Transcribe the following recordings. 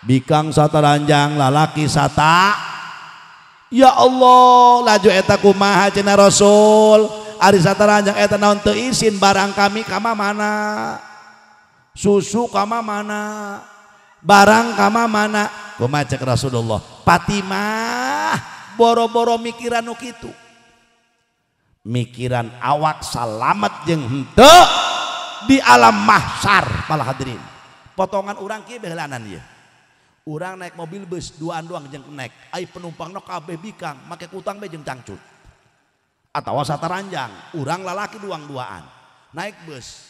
Bikang sataranjang lalaki sata. Ya Allah, laju eta kumaha cenah Rasul? Ari sataranjang eta naon teu isin barang kami ka mana? Susu ka mana? Barang ka mana? Kumaha cek Rasulullah? Fatimah boro-boro mikiran nu kitu. Mikiran awak salamet jeung henteu di alam mahsyar para hadirin. Potongan urang kieu beheulanan ieu. Urang naik mobil bus duaan doang jeung naik. Ai penumpangna kabeh bikang, make kutang be jeung cangcut. Atawa sataranjang, urang lalaki duang duaan. Naik bus.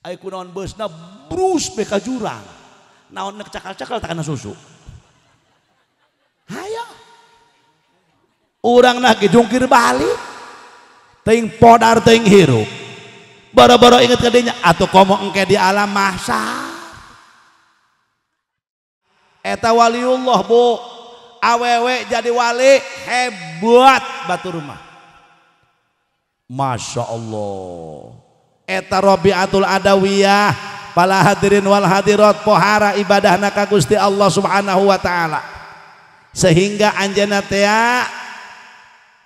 Ai kunaon busna brus be ka jurang. Naon nek cakal-cakal tak kana susu. Hayo. Urang nah ge jungkir balik. Teuing podar teuing hirup. Boro-boro inget ka dinya atuh komo engke di alam mahsyar. Eta waliullah bu, awewe jadi wali hebat batur mah. Masya Allah. Eta Rabi'atul Adawiyah, para hadirin wal hadirat pohara ibadahna ka Gusti Allah Subhanahu wa taala. Sehingga anjeunna teh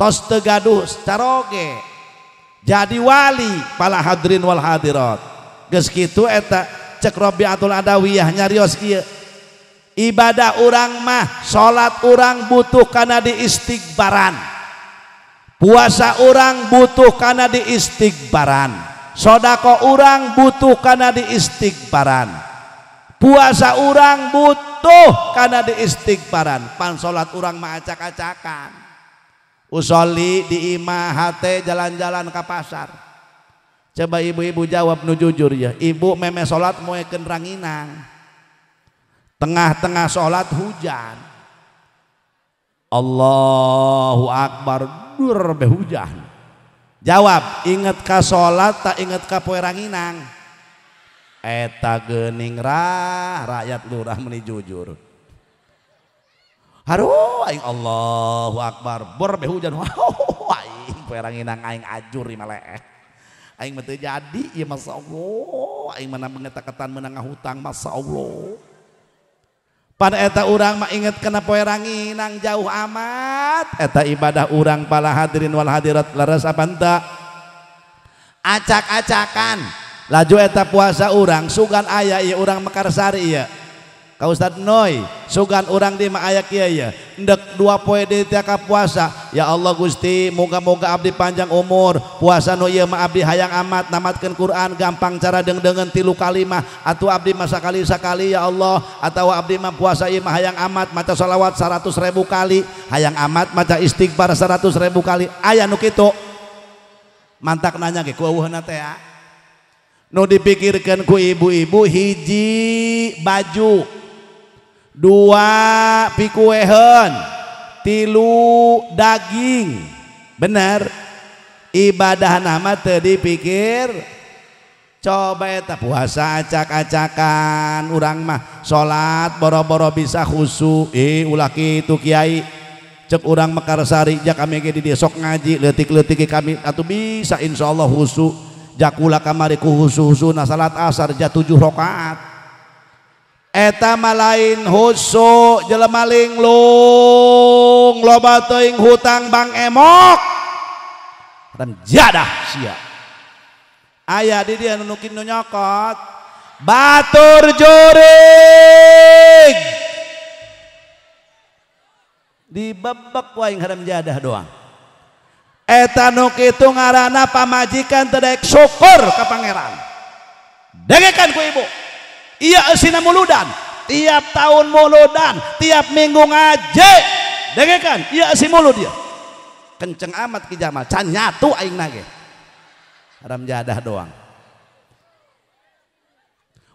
tos teu gaduh caroge jadi wali para hadirin wal hadirat. Geus kitu eta cek Rabi'atul Adawiyah nyarios kieu. Ibadah urang mah salat urang butuh kana diistighbaran, puasa urang butuh kana diistighbaran, sodako urang butuh kana diistighbaran, puasa urang butuh kana diistighbaran, pan salat urang mah acak-acakan, usolli di imah hate jalan-jalan ke pasar. Coba ibu-ibu jawab nu jujur ya, ibu meme salat moekeun ranginang. Tengah-tengah sholat hujan, Allahu Akbar, dur be hujan. Jawab, inget ka sholat tak inget ka poe ranginang? Eta geuning rah rakyat lurah meni jujur. Haruh aing Allahu Akbar, bor be hujan. Aing poe ranginang aing ajur maleeh. Aing mah teu jadi ieu masyaallah, aing mana mengetaketan meunang ngahutang masyaallah. Pada eta urang mah inget kana poe ranginang jauh amat. Eta ibadah urang para hadirin wal hadirat leres apa henteu? Acak-acakan. Laju eta puasa urang sugan aya ieu urang Mekarsari ieu. Ka Ustad Noy, sugan urang di mah aya kieu ieu. Endek dua poe deui teh ka puasa. Ya Allah Gusti, moga-moga abdi panjang umur. Puasa nu ieu mah abdi hayang amat namatkeun Quran gampang cara deung-deungeun 3 kalimah. Atuh abdi mah sakali-sakali ya Allah, atawa abdi mah puasa ieu mah hayang amat maca sholawat 100.000 kali, hayang amat maca istighfar 100.000 kali. Aya nu kitu. Mantak nanya ge ku eueuhna teh. Nu dipikirkeun ku ibu-ibu hiji baju, 2 pikueheun, 3 daging. Bener, ibadah nama teu dipikir. Coba eta puasa acak-acakan urang mah salat boro-boro bisa khusyuk. Ulah kitu kiai, cek urang Mekarsari ja kami ge di dieu sok ngaji leutik-leutik kami atuh bisa insyaallah khusyuk. Jakula kamari ku khusyuk-khusyukna salat asar ja 7 rakaat. Eta mah lain khusyuk jelema linglung loba teuing hutang bang emok haram jadah sia. Aya di dieu nu nu nyokot batur jurig dibebek wae haram jadah doang. Eta nu kitu ngaranna pamajikan teu daek syukur ka pangeran. Dengekan ku ibu. Iya eusina muludan, tiap tahun muludan, tiap minggu ngaji. Dengekan, iya eusi mulud dia. Kenceng amat Ki Jamal, can nyatu aing nage. Haram jadah doang.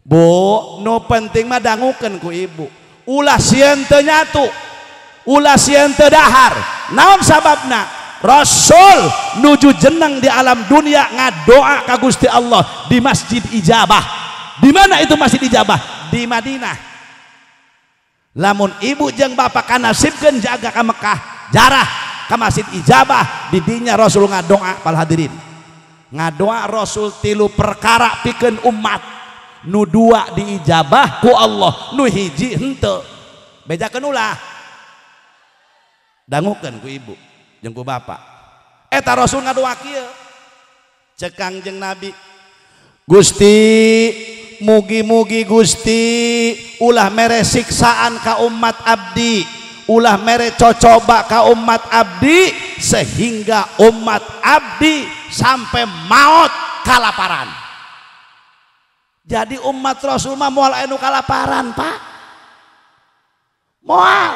Bu, nu penting mah dangukeun ku ibu. Ulah sieun teu nyatu, ulah sieun teu dahar. Naon sababna? Rasul nuju jeneng di alam dunia ngadoa ka Gusti Allah di Masjid Ijabah. Di mana itu Masjid Ijabah? Di Madinah. Lamun ibu jeung bapak kanasibkeun jaga ka Mekah, jarah ka Masjid Ijabah, di dinya Rasul ngadoa para hadirin. Ngadoa Rasul 3 perkara pikeun umat. Nu dua diijabah ku Allah, nu hiji henteu. Bejakeun ulah. Dangukeun ku ibu jeung ku bapak. Eta Rasul ngadoa kieu. Cek Kangjeng Nabi, Gusti mugi-mugi Gusti ulah mere siksaan ka umat abdi, ulah mere cocoba ka umat abdi sehingga umat abdi sampai maut kalaparan. Jadi umat Rasul mah moal anu kalaparan, Pak. Moal.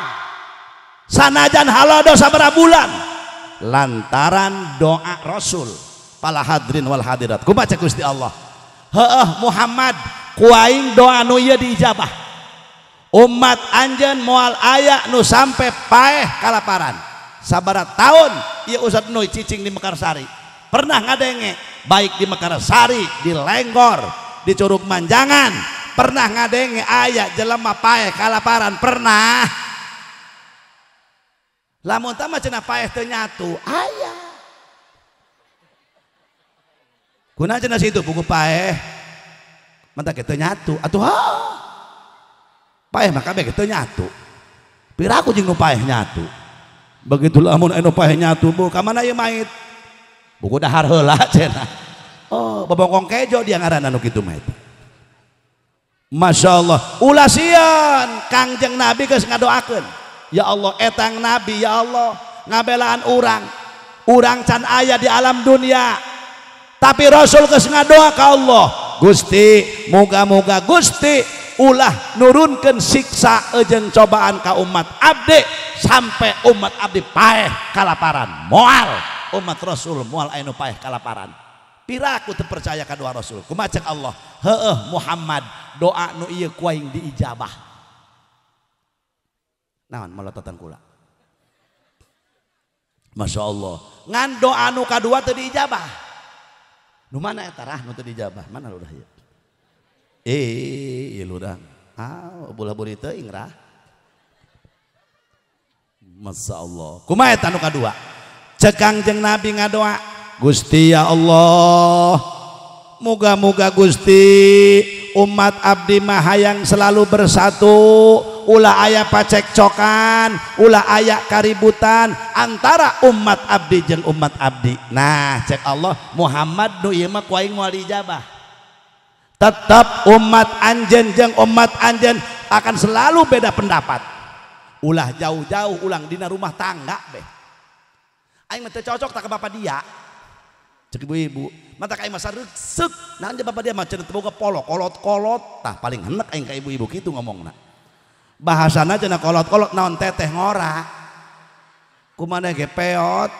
Sanajan halodo sabaraha bulan lantaran doa Rasul. Pala hadirin wal hadirat. Kumaha Gusti Allah? Heueuh Muhammad, ku aing doa nu ieu diijabah. Umat anjeun moal aya nu sampai paeh kalaparan. Sabaraha taun ieu Ustaz Nuy cicing di Mekarsari. Pernah ngadenge baik di Mekarsari, di Lenggor, di Curug Manjangan, pernah ngadenge aya jelema paeh kalaparan, pernah. Lamun tah mah cenah paeh teu nyatu, aya. Kunaon cenah situ buku paeh mantap teu nyatu, atuh ha. Paeh mah kabeh teu nyatu. Piraku jeung nu paeh nyatu. Begitu lamun anu paeh nyatu, bu ka mana ieu mait? Buku dahar heula cenah. Oh, bobongkong kejo dia ngaranna nu kitu mah eta. Masya Allah, ulah sieun Kangjeng Nabi geus ngadoakeun. Ya Allah, etang Nabi ya Allah ngabelaan urang. Urang can aya di alam dunia. Tapi Rasul geus ngadoa ka Allah, Gusti, moga-moga Gusti ulah nurunkeun siksa jeung cobaan ka umat abdi sampai umat abdi paeh kalaparan. Moal umat Rasul moal aya nu paeh kalaparan. Piraku teu percaya ka doa Rasul. Kumaha cek Allah? Heueuh Muhammad, doa nu ieu ku aing diijabah. Naon molototan kula? Masya Allah. Ngan doa nu kadua teu diijabah. Nu mana eta rah nu teu diijabah? Mana lurah ieu? Eh, ieu lurah. Ah, bola buri teuing rah. Masya Allah. Kumaha eta nu kadua? Cek Kangjeng Nabi ngadoa, Gusti ya Allah, moga-moga Gusti umat abdi mah hayang selalu bersatu, ulah aya pacekcokan, ulah aya kaributan antara umat abdi jeung umat abdi. Nah, cek Allah, Muhammad nu ieu mah ku aing moal diijabah. Tetap umat anjeun jeung umat anjeun akan selalu beda pendapat. Ulah jauh-jauh ulang dina rumah tangga beh. Aing mah teu cocok tak ka bapak dia. Cek ibu-ibu, mata aing masa reuseup, nah aja bapak dia mah cenah teu boga polo, kolot-kolot, tah paling henek aing ka ibu-ibu kitu ngomongna. Bahasana cenah kolot-kolot naon teteh ngora. Kumaha ge peot.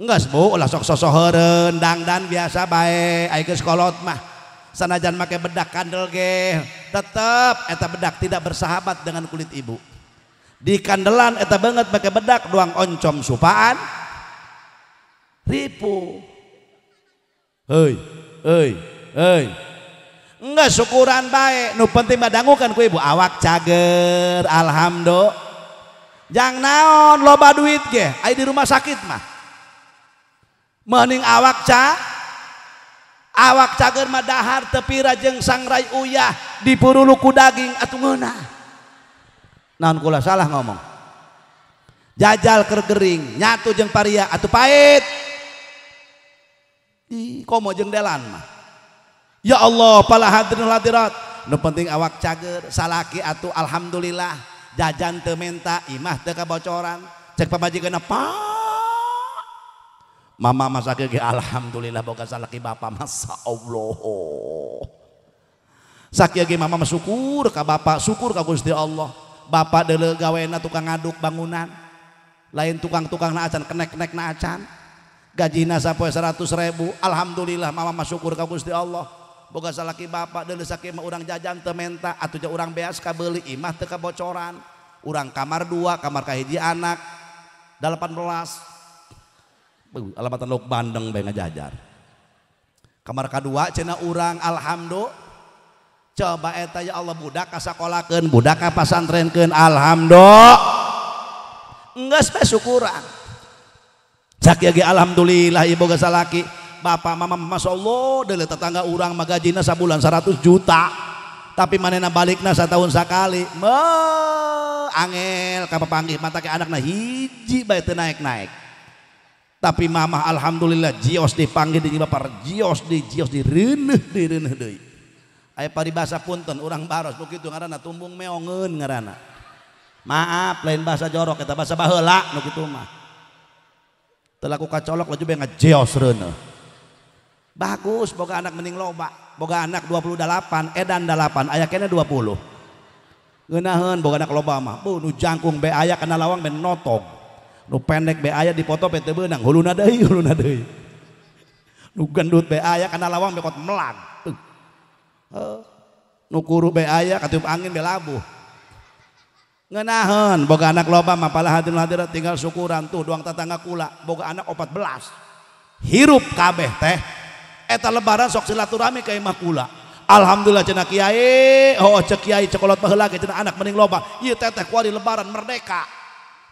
Enggeus Bu, ulah sok sosoheureun, dangdan biasa bae, aing geus kolot mah. Sanajan make bedak kandel ge, tetep eta bedak tidak bersahabat dengan kulit ibu. Di kandelan eta banget make bedak doang oncom supaan. Ripu. Hei, hei, hei. Enggak syukuran baik, nu penting mah dangukeun ku ibu awak cager, alhamdulillah. Jang naon loba duit ge, aya di rumah sakit mah. Meuning awak awak cager mah dahar teu pira jeung sangrai uyah dipurulu ku daging atuh ngeunah. Naon kula salah ngomong. Jajal keur gering, nyatu jeung paria atuh pahit. Ih, komo jeung delan mah. Ya Allah, pala hadirin hadirat, nu penting awak cager, salaki atuh alhamdulillah, jajan teu menta, imah teu kabocoran, cek pamajikanna Pak. Mama masak ge alhamdulillah boga salaki bapak, masya Allah. Sakieu ge mama syukur ka bapak, syukur ka Gusti Allah. Bapak deuleu gawena tukang ngaduk bangunan. Lain tukang-tukang na acan, kenek-kenek na acan. Gajina sapoe 100.000, alhamdulillah mama mah syukur ka Gusti Allah. Boga salaki bapak deuleu sakieu mah urang jajan teu menta, atuh ja urang beas kabeuli, imah teu kabocoran. Urang kamar 2, kamar kahiji anak 18. Alamatan lauk bandeng bae ngajajar. Kamar kadua cenah urang alhamdulillah. Coba eta ya Allah budak kasakolakeun, budak kapasantrenkeun, alhamdulillah. Enggeus bae syukuran. Sakieu ge alhamdulillah ieu boga salaki. Bapak mama masyaallah deuleu tetangga urang mah gajina sabulan 100 juta. Tapi manehna balikna satahun sakali. Me angel ka papanggih mata ke anakna hiji bae teu naek-naek. Tapi mama alhamdulillah jios dipanggil di bapak jios di reuneuh deui. Aya paribasa punten urang Baros nu kitu ngaranna tumbung meongeun ngaranna. Maaf lain bahasa jorok eta bahasa baheula nu kitu mah. Teu laku kacolok laju bae ngajeos reuneuh. Bagus boga anak mending loba. Boga anak 28 edan 8 aya keneh 20. Ngeunaheun boga anak loba mah. Bu nu jangkung bae aya kana lawang bae notog. Nu pendek bae aya dipoto bae teu beunang huluna deui huluna deui. Nu gendut bae aya kana lawang bae kot melag. Nu kuru bae aya katiup angin bae labuh. Ngeunaheun boga anak loba mah pala hadirin hadirat tinggal syukuran tuh doang tetangga kula boga anak 14. Hirup kabeh teh eta lebaran sok silaturahmi ka imah kula. Alhamdulillah cenah kiai, oh cek kiai cekolot baheula ge cenah anak mending loba. Ieu teteh kuari lebaran merdeka.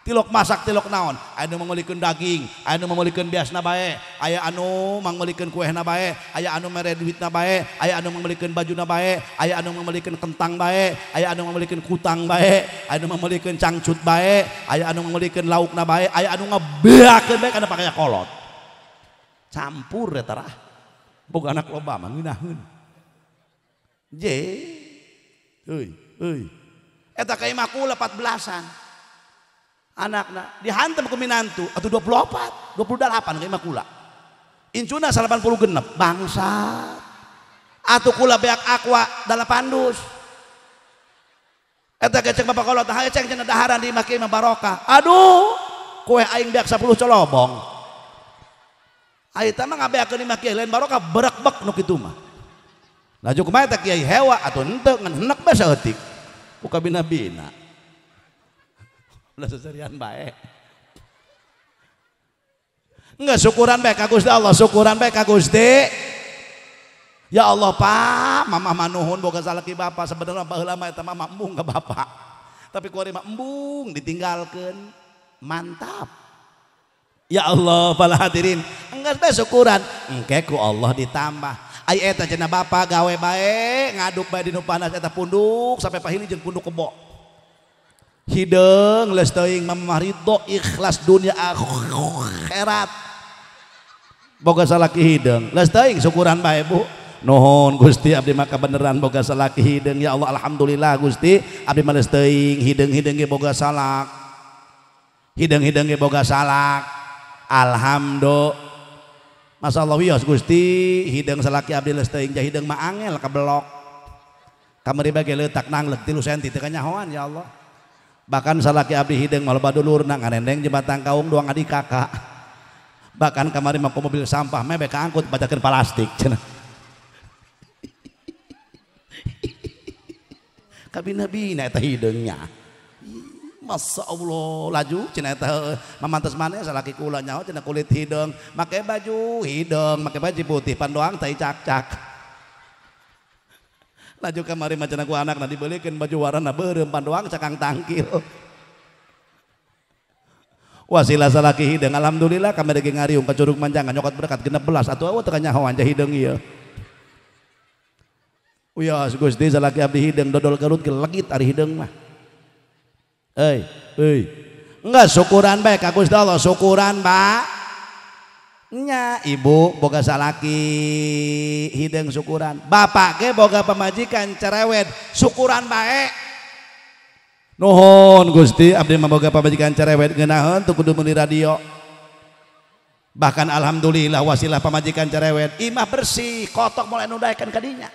Tilok masak tilok naon, aya nu mangmeulikeun daging, aya nu mangmeulikeun biasna bae, aya anu mangmeulikeun kuehna bae, aya anu mere duitna bae, aya anu mangmeulikeun bajuna bae, aya anu mangmeulikeun kentang bae, aya anu mangmeulikeun kutang bae, aya anu mangmeulikeun cangcut bae, aya anu mangmeulikeun laukna bae, aya anu ngabeakeun bae kana pakaya kolot. Campur eta rah. Boga anak loba mah ngeunaheun. Je. Euy, euy. Eta ka imah kula 14-an. Anakna dihantam ku minantu atuh 24, 28 ka imah kula. Incuna 86 bangsat. Atuh kula beak aqua 8 dus. Eta ge cek bapak kolot haye ceng cenah daharan di imah kieu mah barokah. Aduh, kue aing beak 10 colobong. Ai teh mah ngabeakeun imah kieu lain barokah berekbek nu kitu mah. Laju kumaha teh kiai hewa atuh henteu ngan henek bae saeutik. Ku kabina-bina. Ulah seserian bae. Enggak syukuran bae ka Gusti Allah, syukuran bae ka Gusti. Ya Allah Pak, mama manuhun boga salaki bapak sebenarnya baheula mah eta mama embung ka bapak. Tapi kuari mah embung ditinggalkeun. Mantap. Ya Allah para hadirin, enggeus bae syukuran, engke ku Allah ditambah. Ai eta cenah bapak gawe bae, ngaduk bae dinu panas eta punduk sampai pahili jeung punduk kebo. Hideung leus teuing mamah ridho ikhlas dunia akhirat. Boga salaki hideung leus teuing syukuran bae Bu. Nuhun Gusti abdi mah kabeneran boga salaki hideung ya Allah alhamdulillah Gusti abdi mah leus teuing hideung-hideung ge boga salak. Hideung-hideung ge boga salak. Alhamdulillah. Masyaallah wios Gusti hideung salaki abdi leus teuing ja hideung mah angel kabelok. Kamari bage leutak nangleg 3 senti teu kanyahoan ya Allah. Bahkan salaki abdi hideung mah loba dulurna nganendeng jembatan kaung doang adik kakak. Bahkan kamari mah mobil sampah mebek kaangkut bacakeun plastik cenah. Kabina-bina eta hideungnya. Masya Allah laju cenah eta mamantes maneh salaki kula nyaho cenah kulit hideung, make baju hideung, make baju putih pandoang tai cak-cak. Laju kamari mah cenah ku anakna dibeulikeun baju warna beureum pandoang cakang tangkil. Wasilah salaki hideung alhamdulillah kamari ge ngariung ka Curug Manjangan nyokot berkat 16 atuh eueuh teu kanyahoan ja hideung ieu. Wios Gusti salaki abdi hideung dodol Garut ge legit ari hideung mah. Euy, euy. Enggak syukuran bae ka Gusti Allah, syukuran Pak. Nya ibu boga salaki hideung syukuran, bapak ge boga pamajikan cerewet syukuran bae. Nuhun Gusti abdi mah boga pamajikan cerewet ngeunaheun teu kudu meuli radio. Bahkan alhamdulillah wasilah pamajikan cerewet imah bersih kotok mulai nu daekeun ka dinya.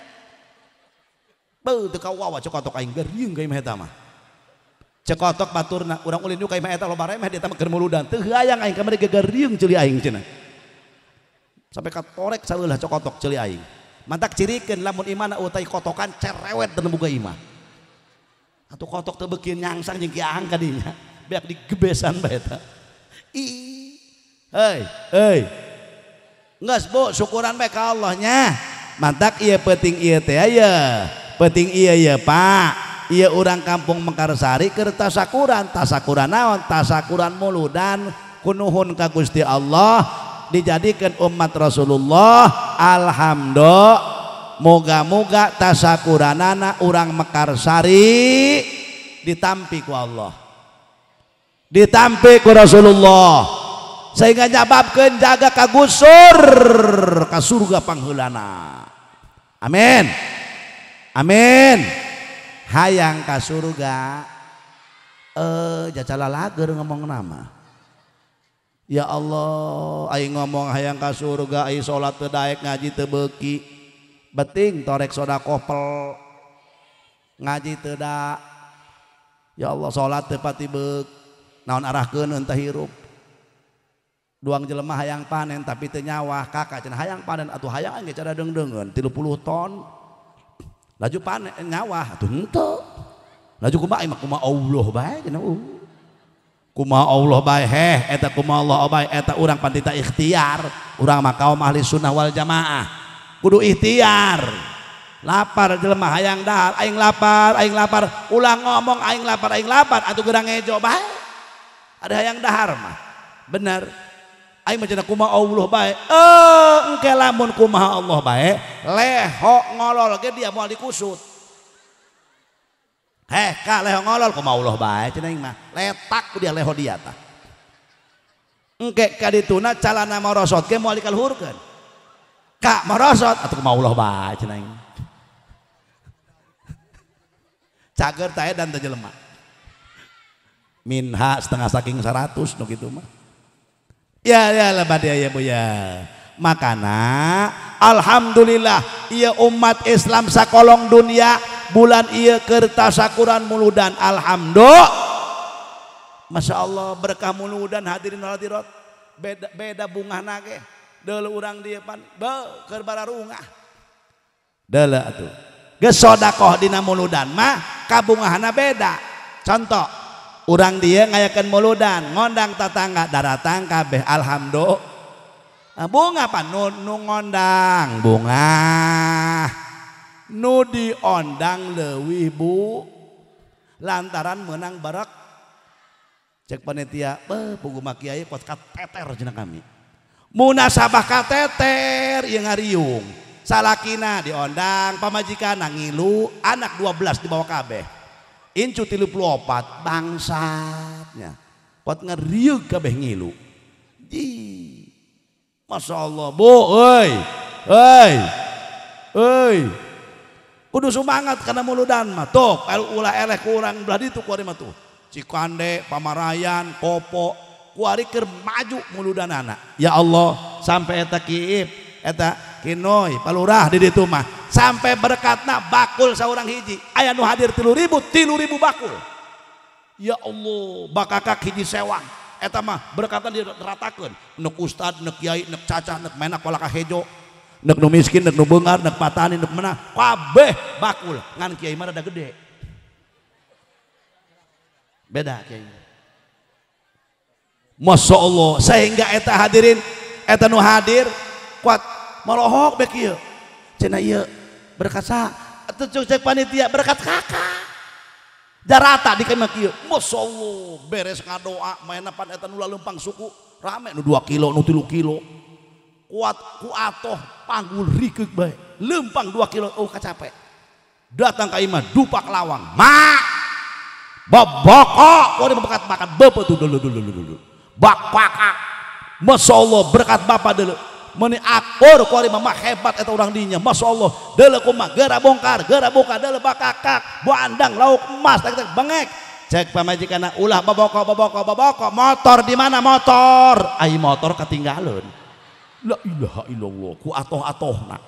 Beuh teu kawawa cekotok aing geriung ka imah eta mah. Cekotok baturna urang ulin ka imah eta loba remeh di eta mah keur muludan teu hayang aing kamari gegeriung ceuli aing cenah. Sampai katorek saulah cokotok ceuli aing. Mantak cirikeun lamun imahna eueuh tai kotokan cerewet teu boga imah. Atuh kotok teu beuki nyangsang jeung kiang ka dinya. Beak digebesan bae eta. Ih. Hei, hei. Geus Bu, syukuran bae ka Allah nya. Mantak ieu peuting ieu teh aya. Peuting ieu ye Pak. Ieu urang kampung Mekarsari keur tasakuran, tasakuran naon? Tasakuran muludan kunuhun ka Gusti Allah. dijadikan umat Rasulullah. Alhamdulillah, moga-moga tasakuranana urang Mekarsari ditampi ku Allah, ditampi ku Rasulullah, sehingga nyababkeun jaga kagusur ka surga pangheulana. Amin, amin. Hayang ka surga jacala lager ngomong nama. Ya Allah, aing ngomong hayang ka surga, aing salat teu daek, ngaji teu beuki, beting torek sodakoh pel, ngaji teu da. Ya Allah, salat teu pati beuk, naon arahkeun entah hirup. Duang jelema hayang panen tapi teu nyawah, kakak cenah hayang panen atuh hayang ge cara deung-deungeun 30 ton. Laju panen nyawah atuh henteu. Laju kumaha mah kumaha Allah bae cenah. Kumaha Allah bae heh eta kumaha Allah bae eta urang pantita ikhtiar. Urang mah kaum ahli sunnah wal jamaah. Kudu ikhtiar. Lapar jelema hayang dahar, aing lapar, aing lapar. Ulah ngomong aing lapar atuh geura ngejo bae. Ada hayang dahar mah. Bener. Aing mah cenah kumaha Allah bae. Engke lamun kumaha Allah bae, leho ngolol ge dia moal dikusut. Heh, ka leho ngolol kumaha Allah bae cenah aing mah. Letak ku dia leho dia tah. Engke ka dituna calana marosot ge moal dikaluhurkeun. Ka marosot atuh kumaha Allah bae cenah aing. Cager tah edan teh jelema. Minha setengah saking 100 nu kitu mah. Ya ya lebat ya bu ya. Makana alhamdulillah iya umat Islam sakolong dunia bulan iya kertasakuran muludan. Alhamdulillah, Masya Allah berkah muludan hadirin hadirat. Beda beda bunga nage. Deuleu urang dieu pan be keur bararungah. Deuleu atuh. Geus sodakoh dina muludan mah kabungahna beda. Contoh urang dia ngayakeun muludan ngondang tatangga daratang kabeh alhamdulillah. Bunga pan nu ngondang bunga nu diondang leuwih bu lantaran menang barak. Cek panitia beuh pugu mah kiai kuat kateter cenah kami munasabah kateter ieu ngariung salakina diondang pamajikan ngilu anak 12 dibawa kabeh incu 34 bangsatnya kuat ngeriuk kabeh ngilu. Di Masya Allah bu euy euy euy kudu semangat karena muludan mah tuh ulah eleh kurang belah ditu kuari mah tuh Cikande Pamarayan Kopo kuari keur maju muludanana. Ya Allah sampai eta kiip eta kinoi palurah di ditu mah sampai berkatna bakul saurang hiji aya nu hadir 3.000 3.000 bakul. Ya Allah bakakak hiji sewang eta mah berkatan diratakeun nek ustad nek kiai nek cacah nek menak kolaka hejo nek nu miskin nek nu beungar nek patani nek menah kabeh bakul ngan kiai mah rada gede beda kiai. Masya Allah sehingga eta hadirin eta nu hadir kuat melohok bek ieu cenah ieu berkat sa atuh cek panitia berkat kakak jarata di kemah kieu. Masya Allah beres ngadoa maena pan eta nu leumpang suku rame nu 2 kilo nu 3 kilo kuat ku atoh panggul rikeuk bae leumpang 2 kilo oh kacape datang ka imah dupak lawang mak boboko kuari berkat makan bapak tuh dulu dulu dulu dulu bak pakak. Masya Allah berkat bapak dulu meni akur kuari mama hebat eta urang dinya. Masya Allah deuleu kumaha geura bongkar geura buka deuleu bakakak bandang lauk emas tak tak bengek. Cek pamajikanna ulah boboko boboko boboko motor di mana motor ai motor ketinggalan. La ilaha illallah ku atoh-atohna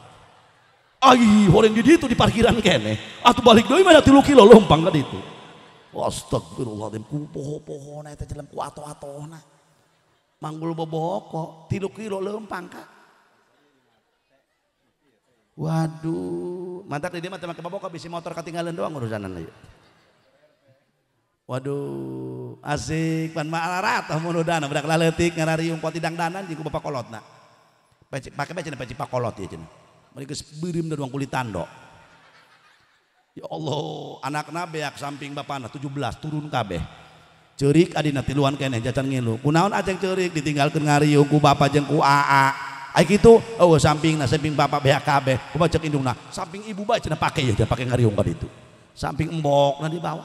ai horeng di ditu di parkiran keneh atuh balik deui mah 3 kilo leumpang ka ditu. Astagfirullahaladzim ku poho-pohona eta jelema ku atoh-atohna manggul boboko 3 kilo leumpang ka. Waduh mantak di dia mah teu make boboko bisi motor ketinggalan doang urusanan ieu. Waduh asik pan mah rata muludana budak laletik ngarariung poe dangdanan jeung ku bapak kolotna. Peci pake bae cenah peci pakolot ieu cenah. Meni geus beureum da doang kulit tando. Ya Allah, anakna beak samping bapana 17 turun kabeh. Ceurik adina tiluan keneh jacan ngilu. Kunaon aceng ceurik ditinggalkeun ngariung ku bapa jeung ku aa. Ai kitu eueuh sampingna samping bapak beak kabeh. Kumaha ceuk indungna? Samping ibu bae cenah pake ieu pake ngariung ka ditu. Samping embokna dibawa.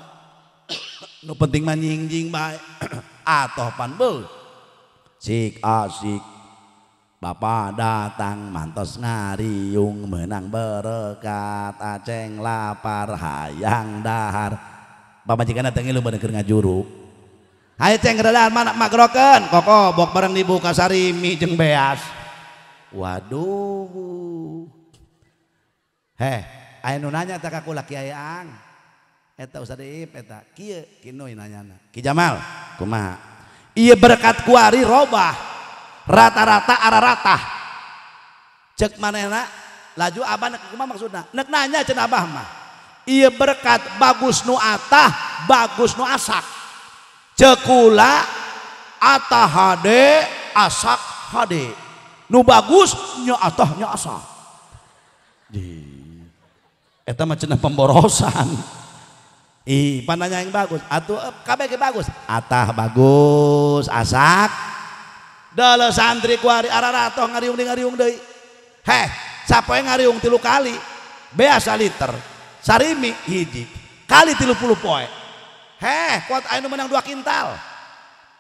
Nu penting mah nyingjing bae. Atoh pan beuh. Sik asik. Bapak datang mantos ngariung menang berkat aceng lapar hayang dahar. Pamajikanna teh ngilu bener keur ngajuru. Hayu ceng geredaan mana magrokeun koko bok bareng dibuka sarimi jeung beas. Waduh. Heh, aya nu nanya teh ka kula Kiai Ang. Eta Ustaz Iip eta kieu kieu nanyana. Ki Jamal, kumaha? Ieu berkat kuari robah. Rata-rata araratah. Cek manehna laju abah nek kumaha maksudna? Nek nanya cenah abah mah. Ieu berkat bagus nu atah, bagus nu asak. Cekula atah hade, asak hade. Nu bagus nya atah nya asak. Di eta mah cenah pemborosan. Ih, pananya yang bagus. Atuh kabeh ge bagus. Atah bagus, asak. Dale santri kuari araratoh ngariung deui ngariung deui. Heh, sapoe ngariung 3 kali. Beas liter. Sarimi hiji. Kali 30 poe. Heh, kuat aya nu menang 2 kintal.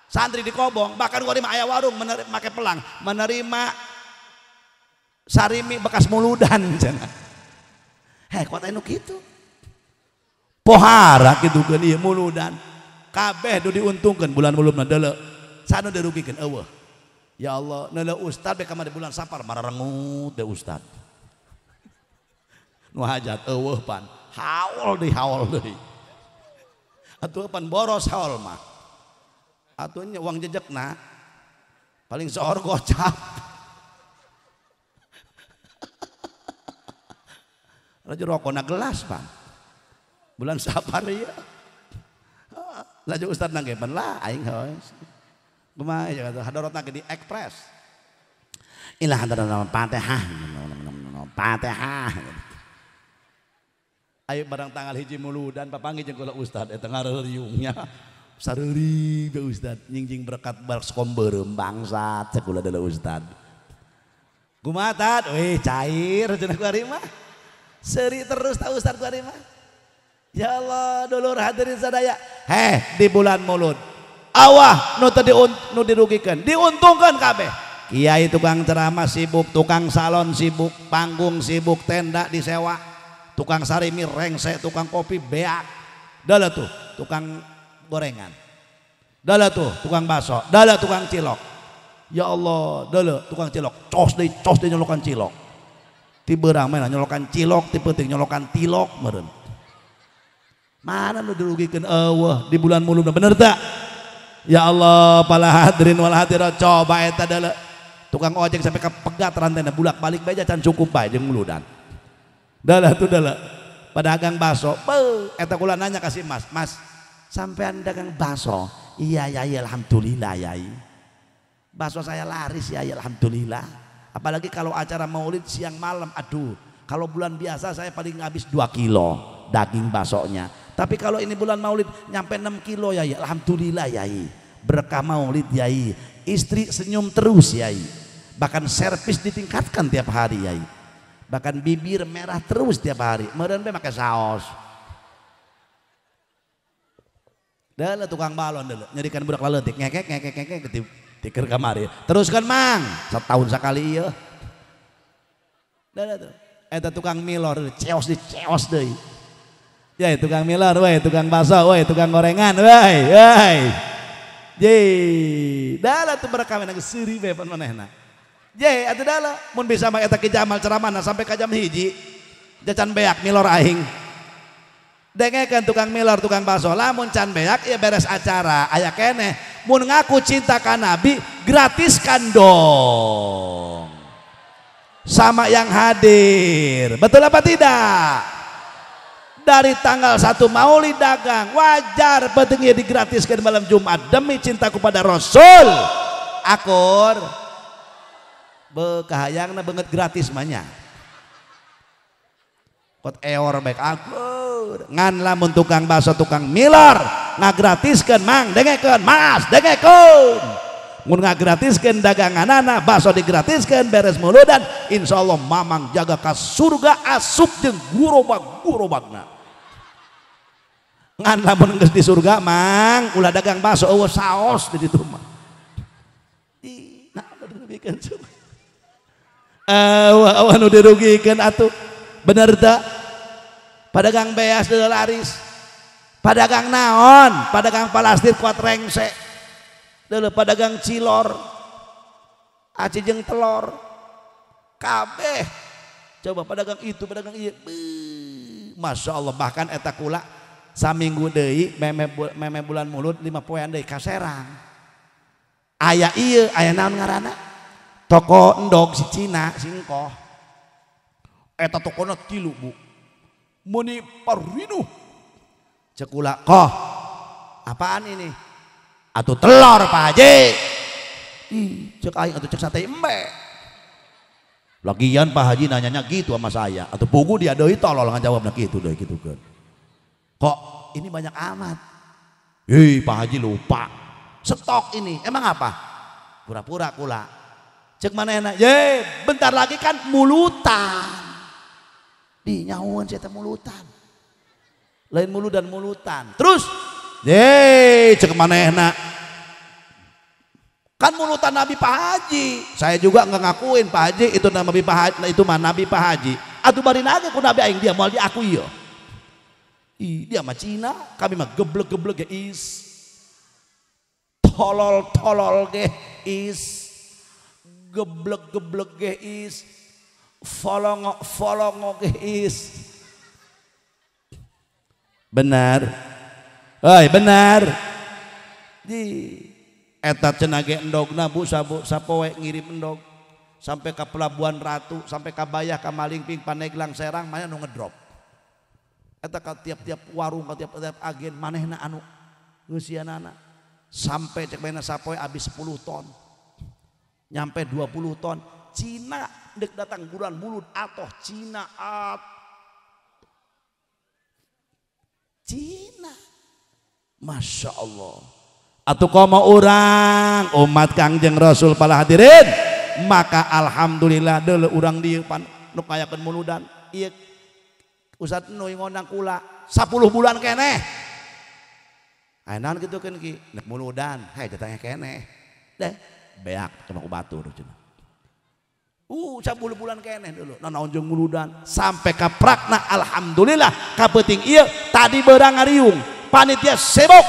Santri di Kobong, bahkan kuari mah aya warung menerima make pelang, menerima sarimi bekas muludan cenah. Heh, kuat aya nu kitu. Pohara kitu keun ieu muludan. Kabeh nu diuntungkeun bulan muludna deuleu. Sanu dirugikeun eueuh. Ya Allah, neuleuh ustad bek kamari bulan Safar mararengut deui ustad. Nu hajat eueuh pan, haul deui haul deui. Atuh pan boros haul mah. Atuh nya uang jejekna paling soor gocap. Laju rokona gelas pan. Bulan Safar ieu. Laju ustad nangge pan lah aing heus. Kumaha ya hadorotna ge di ekspres. Ilah hadorotna Fatihah. Fatihah. Ayo barang tanggal 1 muludan papanggih jeung kula ustad eta ngareuriungnya. Sareuri be ustad nyingjing berkat baskom beureum bangsat cek kula deuleu ustad. Kumaha tad? Wih cair cenah ku ari mah. Seuri terus ta ustad ku ari mah. Ya Allah dulur hadirin sadaya. Heh di bulan Mulud. Awah nu teu nu dirugikan, diuntungkan kabeh. Kiai tukang ceramah sibuk, tukang salon sibuk, panggung sibuk, tenda disewa, tukang sarimi rengse, tukang kopi beak. Dalah tuh tukang gorengan. Dalah tuh tukang bakso, dalah tukang cilok. Ya Allah, dalah tukang cilok, cos deui nyolokan cilok. Ti beurang mah nyolokan cilok, ti peuting nyolokan tilok meureun. Mana nu dirugikeun eueuh di bulan Mulud bener tak? Ya Allah, para hadirin wal hadirat coba eta deuleu. Tukang ojek sampai kepegat rantena bulak-balik bae can cukup bae jeung muludan. Dalah tuh dalah. Pedagang bakso, beuh eta kula nanya ka si Mas, "Mas, sampean dagang bakso?" "Iya, yai, alhamdulillah, yai. Bakso saya laris, yai, alhamdulillah. Apalagi kalau acara maulid siang malam, aduh, kalau bulan biasa saya paling habis 2 kilo daging baksonya. Tapi kalau ini bulan maulid nyampe 6 kilo yai, alhamdulillah yai. Berkah maulid yai. Istri senyum terus yai. Bahkan servis ditingkatkan tiap hari yai. Bahkan bibir merah terus tiap hari. Meureun be make saos. Deuleu tukang balon deuleu, nyerikan budak laleutik ngekek ngekek ngekek tiker kamari. Teruskan mang, setahun sekali ieu. Deuleu tuh. Eta tukang milor ceos di ceos deui. Ya tukang milor, woi tukang bakso, woi tukang gorengan, woi, woi. Ye, dalah tuh berkah menang seuri bae pan manehna. Ye, atuh dalah mun bisa mah eta Ki Jamal ceramahna sampai ka jam 1. Jacan beak milor aing. Dengekeun tukang milor, tukang bakso, lamun can beak ieu beres acara, aya keneh. Mun ngaku cinta ka Nabi, gratiskan dong. Sama yang hadir. Betul apa tidak? Dari tanggal 1 Maulid dagang wajar pentingnya digratiskan malam Jumat demi cintaku pada Rasul. Akur bekahayangna banget gratis manya. Kot eor baik akur ngan lamun tukang bakso tukang milor Ngagratiskeun mang dengekeun mas dengekeun. Mun ngagratiskeun daganganana baso digratiskeun beres muludan insyaallah mamang jaga ka surga asup jeung gurobag-gurobagna. Ngan lamun geus di surga mang ulah dagang baso eueuh saos di ditu mah. Ih, nah dirugikeun coba. Eueuh anu dirugikeun atuh. Bener teu? Padagang beas deuleu laris. Padagang naon? Padagang palastir kuat rengse. Deuleu padagang cilor. Aci jeung telor. Kabeh. Coba padagang itu, padagang ieu. Masya Allah, bahkan eta kula saminggu deui meme bulan mulud 5 poean deui ka Serang. Aya ieu, aya naon ngaranna? Toko endog si Cina, singkoh. Eta tokona 3, Bu. Meuni parinuh. Cek kula, "Koh, apaan ini?" Atuh telur Pak Haji. Ih, cek aing atuh cek sate embe. Lagian Pak Haji nanyanya gitu sama saya. Atuh pugu dia deui tolol ngajawabna kitu deui kitu kan. Kok ini banyak amat? Hei Pak Haji lupa. Stok ini. Emang apa? Pura-pura kula. Cek mana enak? Ye, bentar lagi kan mulutan. Di nyahuan saya mulutan. Lain mulu dan mulutan. Terus, ye, cek mana enak? Kan mulutan Nabi Pak Haji. Saya juga nggak ngakuin Pak Haji itu Nabi Pak Haji, itu mah Nabi Pak Haji. Atuh bari nage ku Nabi aing dia moal diakui ieu. Ih, dia mah Cina, kami mah geblek-geblek ge is. Tolol-tolol ge is. Geblek-geblek ge is. Folongo-folongo ge is. Benar. Oi, benar. Di eta cenah ge endogna Bu sapoe ngirim endog sampai ke Pelabuhan Ratu, sampai ka Bayah, ka Malingping, Pandeglang, Serang, mana nu ngedrop. Eta ka tiap-tiap warung, ka tiap-tiap agen manehna anu ngeusianana sampai cek manehna sapoe habis 10 ton. Nyampe 20 ton. Cina dek datang bulan mulut atoh Cina at Cina. Masya Allah. Atuh komo urang umat Kangjeng Rasul pala hadirin, maka alhamdulillah deuleu urang dieu pan nu kayakeun muludan ieu Ustaz nu ngondang kula 10 bulan keneh. Aya naon kitu keun ki nek muludan, hei datangnya keneh. Deh, beak cuma ku batur cenah. 10 bulan keneh dulu. Nanaon jeung muludan sampai ka prakna alhamdulillah kapeuting ieu tadi beurang ngariung, panitia sibuk.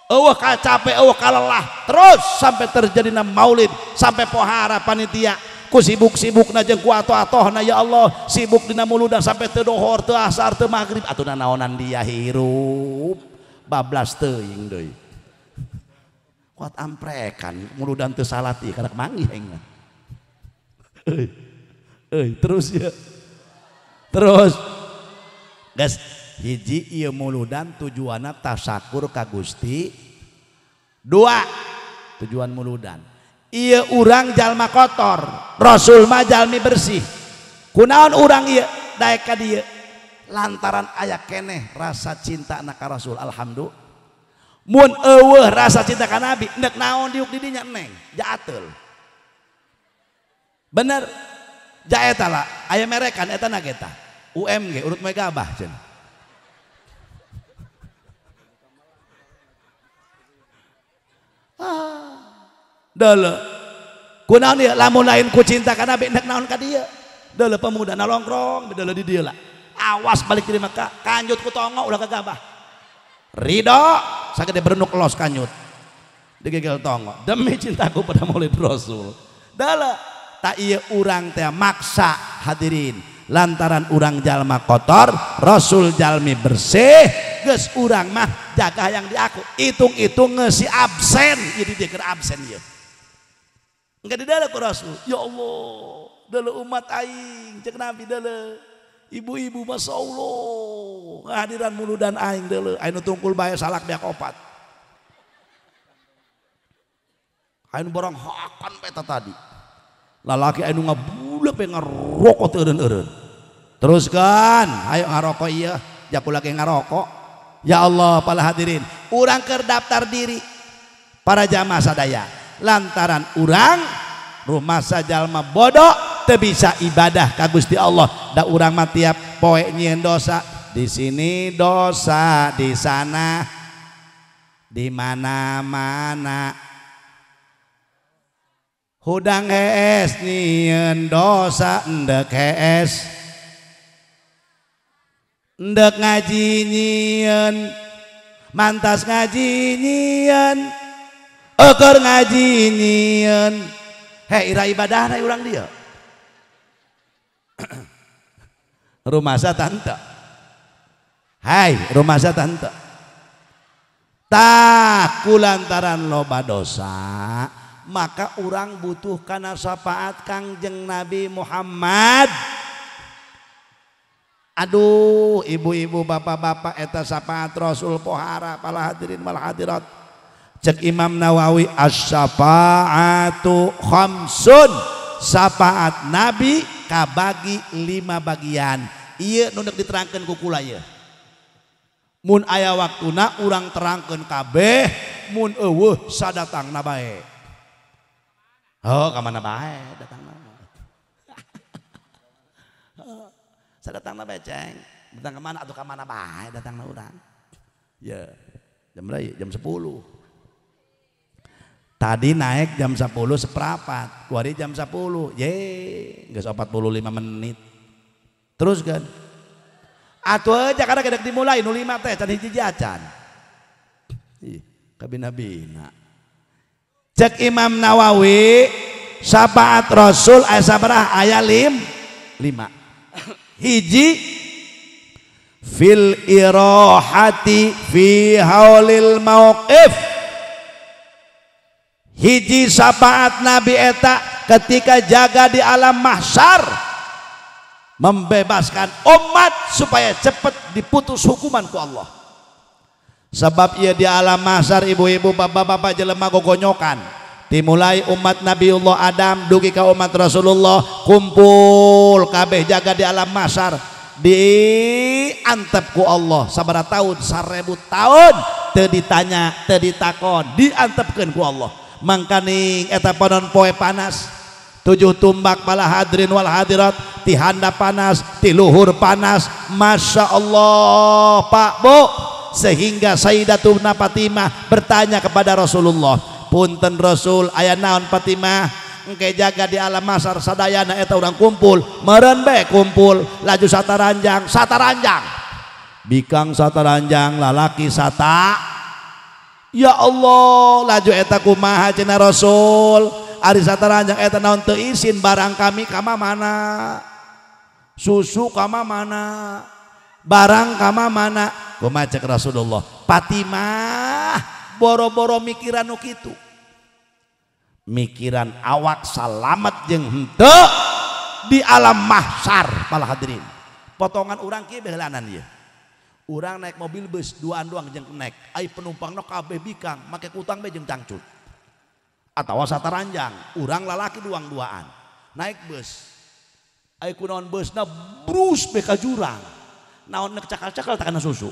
Eueuh ka capek, eueuh ka lelah, terus sampai terjadi na maulid, sampai pohara panitia ku sibuk-sibukna jeung ku atoh-atohna ya Allah, sibuk dina muludan sampai teu dohor, teu asar, teu magrib, atuh nanaonan dia hirup bablas teuing deui. Kuat amprekan muludan teu salat ieu karak manggih aing mah. Euy. Euy, terus ya. Terus. Geus hiji ieu muludan tujuanna tasakur ka Gusti. Dua tujuan muludan. Ieu urang jalma kotor, Rasul mah jalmi bersih. Kunaon urang ieu daek ka dieu? Lantaran aya keneh rasa cinta na ka Rasul, alhamdulillah. Mun eueuh rasa cinta ka Nabi, nek naon diuk di dinya neng, jaateul. Bener. Ja eta lah, aya merekan eta na eta. UMG urut moe gabah cenah. Deuleu. Kunaon ieu lamun lain ku cinta ka Nabi nek naon ka dieu. Deuleu pemuda nalongkrong deuleu di dieu lah. Awas balik di Mekah, kanjut ku tongo ulah kagabah. Ridho sagede berenuk los kanjut. Digegel tongo demi cintaku pada Maulid Rasul. Deuleu tak ieu urang teh maksa hadirin lantaran urang jalma kotor, Rasul jalmi bersih, geus urang mah jaga yang diaku. Hitung-hitung ngeusi absen, jadi dia keur absen ieu. Enggak didalah ku Rasul. Ya Allah, deuleu umat aing, cek Nabi deuleu. Ibu-ibu masya Allah, ngahadiran muludan aing deuleu, aing nu tungkul bae salak beak opat. Aing barang hakan peta tadi. Lalaki aing nu ngabulek pe ngarokok teu eureun-eureun. Teruskan, ayo ngarokok ieu, jaku lagi ngarokok. Ya Allah para hadirin, urang keur daftar diri para jamaah sadaya lantaran urang rumasa jalma bodoh teu bisa ibadah ka Gusti Allah. Da urang mah tiap poe nyieun dosa, di sini dosa, di sana, di mana-mana. Hudang hees nyieun dosa, endek hees endek ngaji nyieun, mantas ngaji nyieun, eueur ngaji nyieun. Hei ira ibadahna urang dieu. Rumasa tante. Hai rumasa tante. Tah kulantaran loba dosa, maka urang butuh kana syafaat Kangjeng Nabi Muhammad. Aduh ibu-ibu bapak-bapak eta syafaat Rasul pohara para hadirin wal hadirat. Cek Imam Nawawi asy-syafaatu khamsun, syafaat Nabi kabagi 5 bagian. Ieu nu deuk diterangkeun ku kula ieu. Mun aya waktuna urang terangkeun kabeh, mun eueuh sadatangna bae. Oh, ka mana bae datangna. Sadatangna bae ceng. Datang ka mana atuh ka mana bae datangna urang. Ya, jam berapa? Jam 10. Tadi naik jam 10 seperempat, kuari jam 10. Ye, geus 45 menit. Terus kan? Atuh aja karena kedek dimulai nu 5 teh can hiji acan. Ih, kabina-bina. Cek Imam Nawawi, syafaat Rasul aya sabaraha? Aya 5. Hiji fil irahati fi haulil mauqif. Hiji syafaat Nabi eta ketika jaga di alam mahsyar, membebaskan umat supaya cepat diputus hukuman ku Allah. Sebab ia di alam mahsyar ibu-ibu bapak-bapak jelema gogonyokan. Dimulai umat Nabiullah Adam dugi ka umat Rasulullah kumpul kabeh jaga di alam mahsyar, diantep ku Allah sabaraha tahun, 1000 tahun teu ditanya, teu ditakon, diantepkeun ku Allah. Mangkaning eta panon poe panas 7 tumbak pala hadirin wal hadirat, ti handap panas, ti luhur panas, Masya Allah Pak Bu. Sehingga Sayyidatuna Fatimah bertanya kepada Rasulullah, punten Rasul aya naon Fatimah engke jaga di alam mahsyar sadayana eta urang kumpul meureun bae kumpul laju sataranjang sataranjang bikang sataranjang lalaki sata. Ya Allah laju eta kumaha cenah Rasul, ari sataranjang eta naon teu isin barang kami kama mana, susu kama mana, barang kama mana. Kumaha cek Rasulullah, Fatimah boro-boro mikiran nu kitu, mikiran awak salamet jeung henteu di alam mahsyar. Para hadirin, potongan urang kieu beheulanan ieu. Urang naik mobil bus duaan doang jeung kenek, ai penumpangna kabeh bikang make kutang bae jeung cangcut atawa sataranjang. Urang lalaki duang-duaan naik bus, ai kunaon busna brus be ka jurang, naon nek cakal-cakal tak kana susu.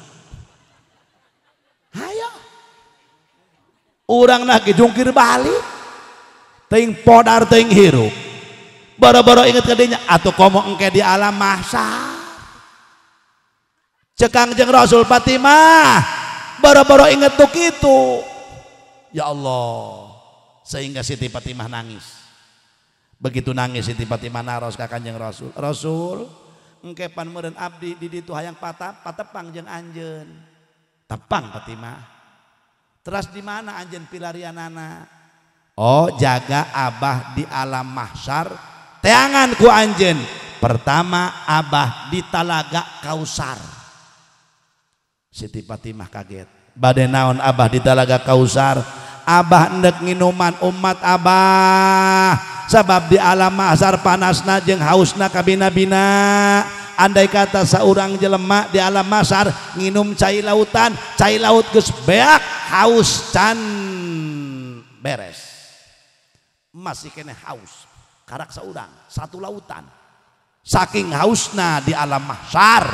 Hayo urang nah ge jungkir balik teuing podar teuing hirup, boro-boro inget ka dinya atuh komo engke di alam mahsyar. Cek Kangjeng Rasul, Fatimah boro-boro inget tuh kitu. Ya Allah, sehingga Siti Fatimah nangis. Begitu nangis Siti Fatimah naros ka Kangjeng Rasul, Rasul engke pan meureun abdi di ditu hayang patepang jeung anjeun. Tepang Fatimah. Terus di mana anjeun pilarianana? Oh, jaga abah di alam mahsyar teangan ku anjeun. Pertama abah di Talaga Kausar. Siti Fatimah kaget. Bade naon abah di Talaga Kausar? Abah endek nginuman umat abah. Sabab di alam mahsyar panasna jeung hausna kabina-bina. Andai kata seorang jelema di alam mahsyar nginum cai lautan, cai laut geus beak, haus can beres. Masih kene haus. Karak seorang satu lautan. Saking hausna di alam mahsyar.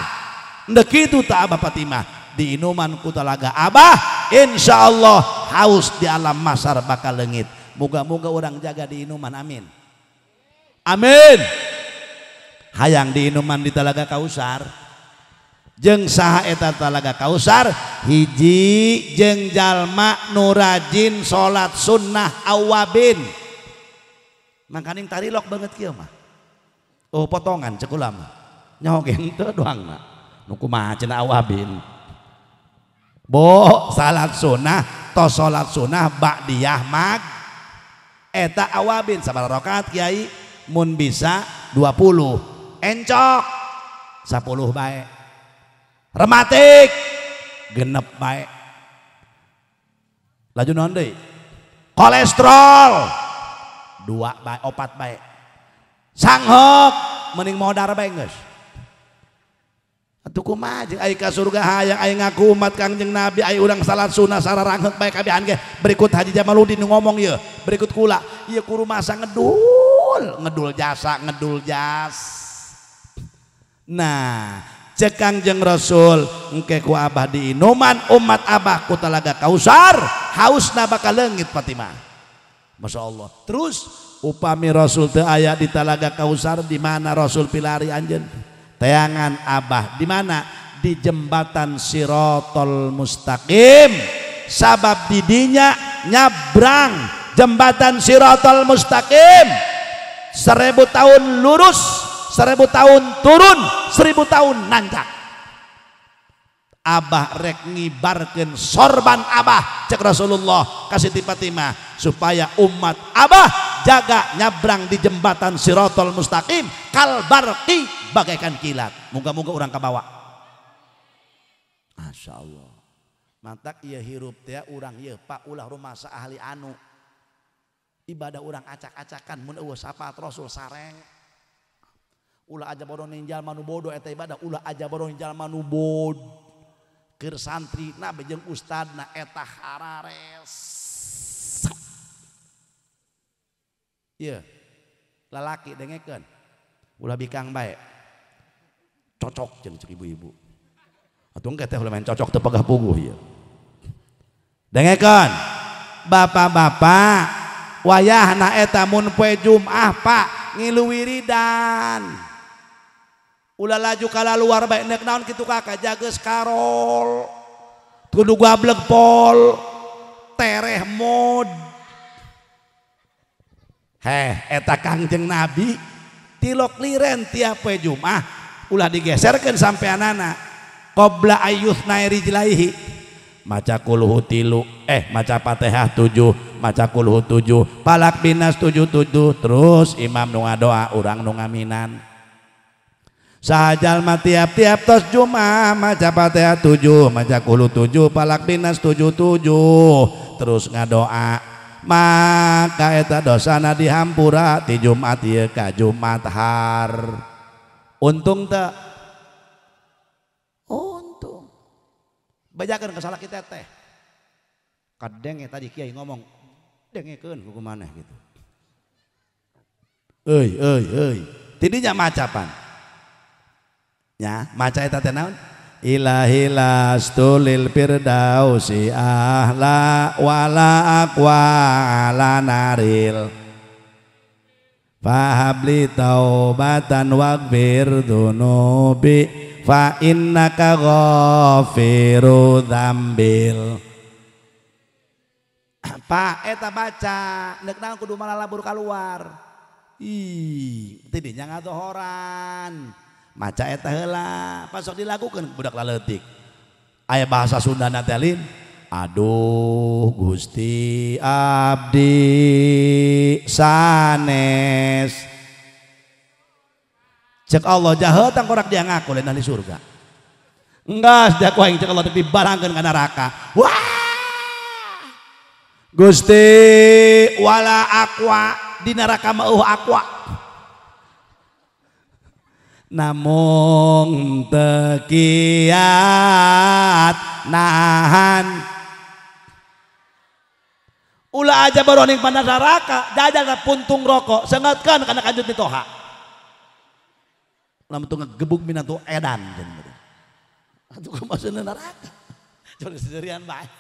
Ndek kitu ta Abah Fatimah. Diinuman ku talaga Abah, insyaallah haus di alam masar bakal leungit. Moga-moga orang jaga diinuman, amin. Amin. Hayang diinuman di Talaga Kausar. Jeung saha eta Talaga Kausar? Hiji jeung jalma nu rajin salat sunnah awabin. Mangkaning tarilok banget kieu mah. Oh potongan cek ulama. Nyaho ge henteu doangna. Nu kumaha cenah awabin. Bo salat sunnah tos salat sunnah ba'diyah mag. Eta awabin sabaraha rakaat kiai? Mun bisa 20. Encok 10 bae. Rematik genep bae. Laju naon deui? Kolesterol 2 bae, 4 bae. Sanghok mending modar bae geus. Atuh kumaha jeung ai ka surga hayang ai ngaku umat Kangjeng Nabi ai urang salat sunah sararangheuk bae kabehan ge. Berikut Haji Jamaluddin nu ngomong ieu, berikut kula ieu kurumasa ngedul, ngedul jasa, ngedul jas. Nah, cek Kangjeng Rasul engke ku Abah diinuman umat Abah ku Talaga Kausar, hausna bakal leungit Fatimah. Masya Allah. Terus upami Rasul teu aya di Talaga Kausar, di mana Rasul pilari anjeun? Teangan Abah di mana? Di jembatan Sirotol Mustaqim. Sabab didinya nyabrang jembatan Sirotol Mustaqim 1000 tahun lurus, 1000 tahun turun, 1000 tahun nanjak. Abah rek ngibarkeun sorban Abah cek Rasulullah ka Siti Fatimah supaya umat Abah jaga nyabrang di jembatan Sirotol Mustaqim kalbarqi bagaikan kilat. Moga-moga urang kabawa. Masya Allah. Mantak ieu hirup teh urang ieu Pak ulah rumasa ahli anu. Ibadah urang acak-acakan mun eueuh syafaat Rasul sareng. Ulah aja bodoh ning jalma nu bodoh eta ibadah, ulah aja bodoh ning jalma nu bod. Keur santri na jeung ustadna eta harares. Ieu lalaki dengekeun. Ulah bikang bae. Cocok jeung cek ibu-ibu. Atuh engke teh ulah main cocok teu pegah puguh ieu. Dengekeun. Bapak-bapak wayahna eta mun poe Jumat Pak ngilu wiridan. Ulah laju kala luar bae nek naon kitu kakak jageus karol. Kudu gablek pol. Tereh mod. Heh eta Kangjeng Nabi tilok liren tiap poe Jumat ulah digeserkeun sampeanana. Qabla ayyusna rijlaihi. Maca kulhu 3, maca Fatihah 7, maca kulhu 7, palak binas 7 7, terus imam nu ngadoa urang nu ngaminan. Sajalma tiap-tiap tos Jumat maca Fatihah 7, maca kulhu 7, palak binas 7 7, terus ngadoa. Maka eta dosana dihampura ti Jumat ieu ka Jumat har. Untung teu? Untung. Bajakeun ka salaki teteh. Kadenge tadi kiai ngomong, dengekeun ku maneh gitu. Euy euy euy. Tidinya macapan. Ya, maca eta teh naon? Ilahi lastu lil firdausi ahla wala aqwa ala naril fahabli taubatan waghfir dzunubi fa innaka ghafiru dzambil. Pak eta baca nek naon kudu malalabur kaluar. Ih, tidinya ngadohoran. Maca eta heula, pas sok dilakukeun budak laleutik. Aya bahasa Sundana teh lin. Aduh Gusti abdi sanes. Cek Allah jahat tangkorak dia ngaku lain ahli surga. Enggas dia ku aing cek Allah dibarangkeun ka neraka. Wah! Gusti wala aqua di neraka mah eueuh aqua. Namung tekiat nahan. Ulah aja baroning pada neraka, jajal puntung rokok, sengatkan kana kanjut mitoha. Lamun teu ngegebug minantu edan. Atuh kumaha neraka. Curi-curian bae.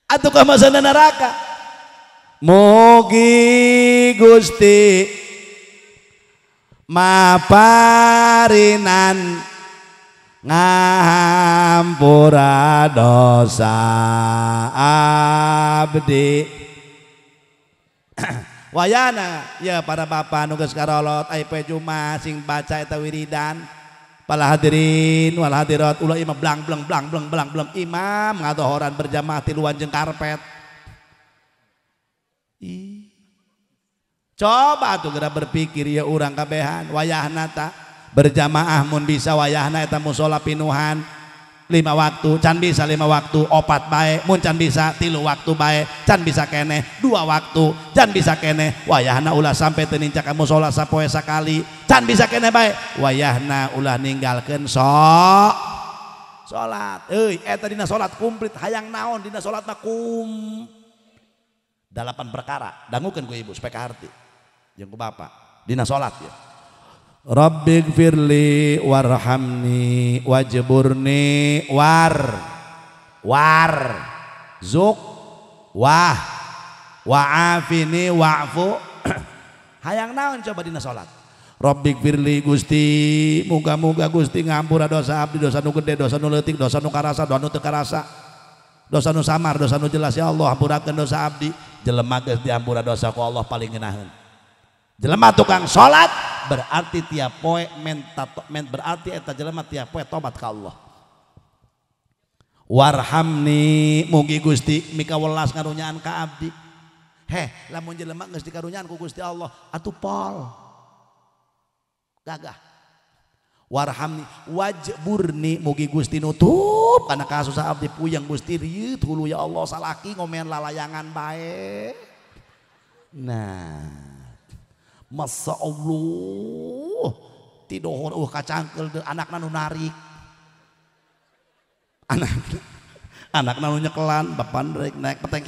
Atuh ka masana neraka. Mugi Gusti maparinan ngahampura dosa abdi. Wayana ya para bapak nu geus karolot ai poe Jumat sing baca eta wiridan. Para hadirin wal hadirat ulah imam blang bleng blang bleng blang bleng imam ngadohoran berjamaah tiluan jeung karpet. Ih. Coba atuh geura berpikir ya urang kabehan wayahna ta berjamaah mun bisa wayahna eta musala pinuhan 5 waktu can bisa 5 waktu 4 bae mun can bisa 3 waktu bae can bisa keneh 2 waktu can bisa keneh wayahna ulah sampai teu nincak ka musala sapoe sakali can bisa keneh bae wayahna ulah ninggalkeun salat. Euy eta dina salat komplit hayang naon dina salat mah kum 8 perkara dangukeun ku ibu supaya kaharti jeung ku bapak dina salat ya. Rabbighfirli warhamni wajburni war war zuk wah wa'afini wa'fu. Hayang naon coba dina salat. Rabbighfirli Gusti muga-muga Gusti ngampura dosa abdi dosa nu gede dosa nu leutik dosa nu karasa dosa nu teu karasa dosa nu samar dosa nu jelas ya Allah hampurakeun dosa abdi. Jelema geus diampura dosa ku Allah paling ngeunaheun. Jelema tukang salat berarti tiap poe berarti eta jelema tiap poe tobat ka Allah. Warhamni mugi Gusti mika welas ngarunyaan ka abdi. Heh lamun jelema geus dikarunyaan ku Gusti Allah atuh pol gagah. Warhamni wajburni mugi Gusti nutup kana kasusah abdi puyeng Gusti rieut hulu ya Allah salaki ngomean lalayangan bae. Nah Masya Allah tidohor kacangkel anakna nu narik anakna nu nyekelan bapak rek naik peteng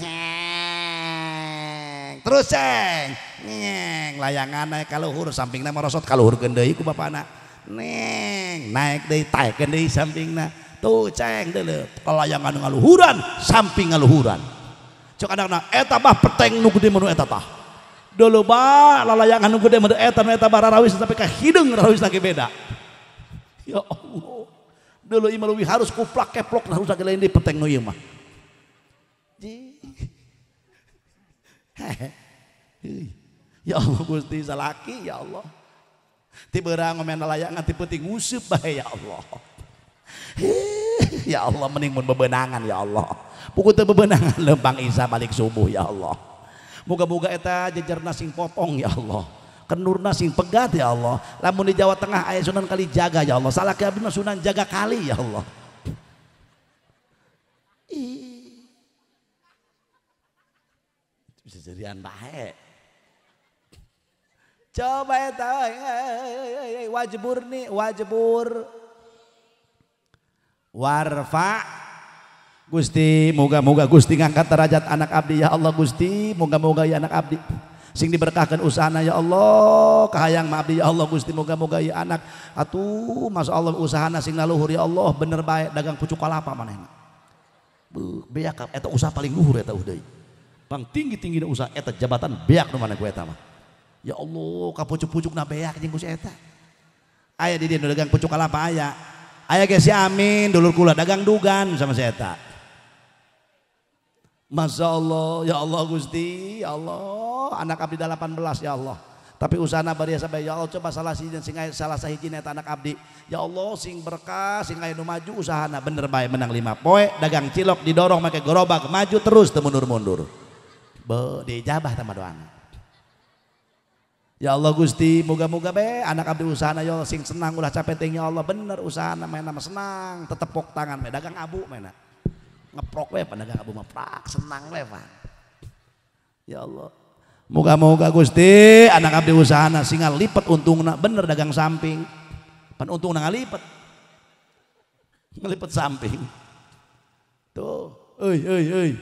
terus ceng nyeng layangan naik ka luhur sampingna merosot ka luhurkeun deui ku bapana neng naik deui taekeun deui sampingna tuh ceng deuleu layangan ngaluhuran samping ngaluhuran cek anakna eta bah peteng nu gede menu eta tah dulu bah lalayangan nu gede mah eta nu eta bararawis sampai ka hideung rarawis lagi beda. Ya Allah. Dulu ieu mah leuwih harus kuplak keplok harus lagi lain di peteng nu ieu mah. Ya Allah Gusti salaki ya Allah. Ti beurang ngomen lalayangan ti peuting nguseup bae ya Allah. Ya Allah mending mun bebenangan ya Allah. Puguh teu bebenangan lempang Isa balik subuh ya Allah. Moga-moga eta jejerna sing potong ya Allah. Kenurna sing pegat ya Allah. Lamun di Jawa Tengah aya Sunan Kalijaga ya Allah. Salaki abdi mah Sunan Jaga Kali ya Allah. Ih. Bisa jadian bae. Coba eta wajburni wajbur warfa Gusti moga-moga Gusti ngangkat derajat anak abdi ya Allah Gusti moga-moga ya anak abdi sing diberkahkan usahana ya Allah kahayang ma abdi ya Allah Gusti moga-moga ya anak atuh Masya Allah usahana sing laluhur ya Allah bener bae dagang pucuk kalapa manehna beak eta usaha paling luhur eta deui pang tinggi-tinggi usaha eta jabatan beak nu maneh ku eta mah ya Allah ka pucuk-pucukna beak jeung ku si eta aya di dieu nu dagang pucuk kalapa aya aya ge si Amin dulur kula dagang dugan sama si eta. Masya Allah, ya Allah Gusti, ya Allah, anak abdi 18 ya Allah. Tapi usahana bari sampai ya Allah coba salah siji sing salah sahiji eta anak abdi. Ya Allah sing berkah, sing aya nu maju usahana bener bae menang 5 poe dagang cilok didorong make gerobak maju terus teu mundur-mundur. Be diijabah tah doana. Ya Allah Gusti, moga-moga be anak abdi usahana ya Allah sing senang ulah capek teh ya Allah bener usahana main nama senang tetepok tangan me dagang abu maena. Ngeprok we pedagang abu mah prak senang we Pak. Ya Allah. Moga-moga Gusti anak abdi usahana sing ngalipet untungna bener dagang samping. Pan untungna ngalipet. Ngalipet samping. Tuh, euy euy euy.